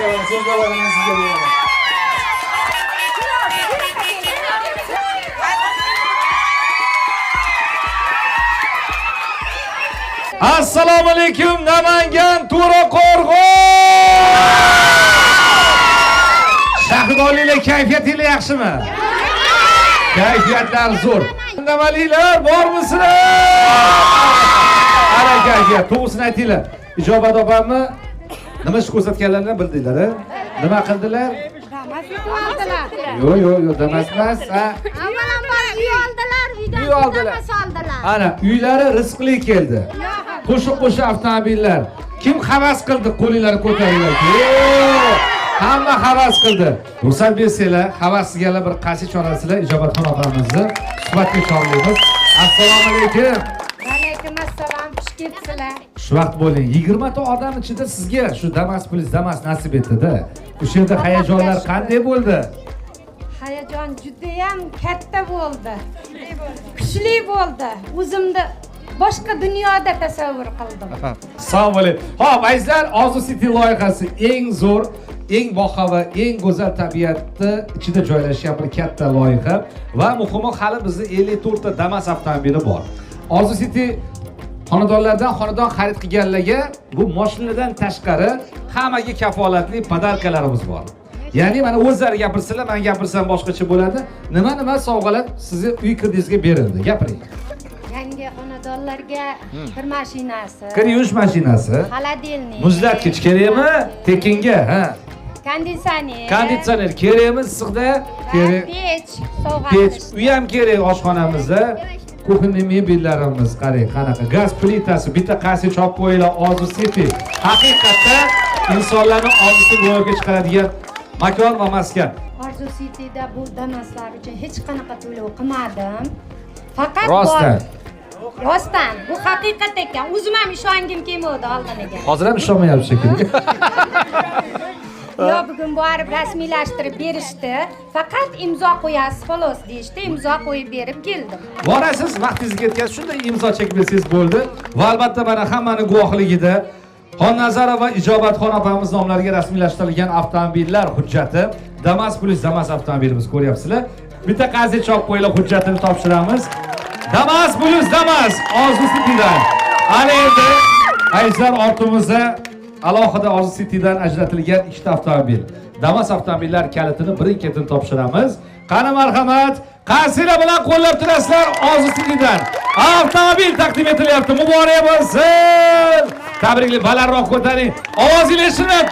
Aka, mana so'z navbatini sizga beraman. Assalomu alaykum, Namangan, To'raqo'rg'on! Shahidonliklar, kayfiyatinglar yaxshimi? Kayfiyatlar zo'r. Namaliklar, bormisizlar? Ana kayfiyat. To'g'risini aytinglar. Ijobat opamni nima ish ko'rsatganlarini bildinglar, a? Nima qildilar? Damas oldilar. Yo'q, yo'q, yo'q, Damas emas, ha. Avvalambor uy oldilar, uydan Uy oldilar. Damas oldilar. Ana, uylari rizqli keldi. Qo'sha-qo'sha avtomobillar. Kim havas qildi? Qo'linglarni ko'taringlar. Yo'q! Hamma havas qildi. Ruxsat bersanglar, havas qilganlar bir qarshi chorasizlar Ijobatxon opamizni suhbatga chorlaymiz. Assalomu alaykum. Alaykum assalom, xush kelibsizlar. Xushvaqt bo'ling. 20 ta odam ichida sizga shu Damas plus Damas nasib etdi-da. O'sha yerda hayajonlar qanday bo'ldi? Hayajon judayam katta bo'ldi. Kuchli bo'ldi. O'zimni boshqa dunyoda tasavvur qildim. Sog' bo'ling. Xo'p, azizlar, Orzu City loyihasi eng zo'r, eng bohavo, eng go'zal tabiatni ichida joylashgan bir katta loyiha va muhimi, hali bizni 54 ta Damas avtomobili bor. Orzu City xonadonlardan xonadon xarid qilganlarga bu mashinadan tashqari hammaga kafolatli подарка larimiz bor. Ya'ni mana o'zlari gapirsinlar, men gapirsam boshqacha bo'ladi. Nima-nima sovg'alar sizni uy kirdingizga berildi? Gapiring. Yangi xonadonlarga kir mashinasi, Kir yuvish mashinasi, холодильник, muzlatgich kerakmi? Tekinga, ha. Konditsioner, Konditsioner kerakmi issiqda? va Kerak. pech sovg'a Pech, qilishdi. uy ham kerak oshxonamizda. Кухонный mebellarimiz qarang, qanaqa. Gaz plitasi, bitta qarshi chop qo'yinglar, Orzu City. Haqiqatda insonlarni orzusini ro'yobga chiqaradigan makon va maskan. Orzu Cityda bu Damaslar uchun hech qanaqa to'lov qilmadim. Faqat Rostdan. Rostdan. Bu haqiqat ekan. O'zim ham ishongim kelmadi oldiniga. Hozir ham ishonmayapsiz shekilli. Yo, bugun borib rasmiylashtirib berishdi. Faqat imzo qo'yasiz xolos deyishdi. Imzo qo'yib berib keldim. Borasiz, vaqtingizni ketkazib shunday imzo chekib bersangiz bo'ldi. Va albatta mana hammani guvohligida Xonnazarova Ijobatxon opamiz nomlariga rasmiylashtirilgan avtomobillar hujjati Damas plus Damas avtomobilimiz ko'ryapsizlar. Bitta qazi chop qo'yinglar, hujjatini topshiramiz. Damas plus Damas Orzu Citydan. Ana endi azizlar, ortimizda alohida Orzu Citydan ajratilgan ikkita avtomobil. Damas avtomobillar kalitini birin-ketin topshiramiz. Qani marhamat, qarsinglar bilan qo'llab turasizlar Orzu Citydan. Avtomobil taqdim etilyapti. Muborak bo'lsin. Tabriklar, balandroq ko'taring. Ovozingiz eshitilmayapti.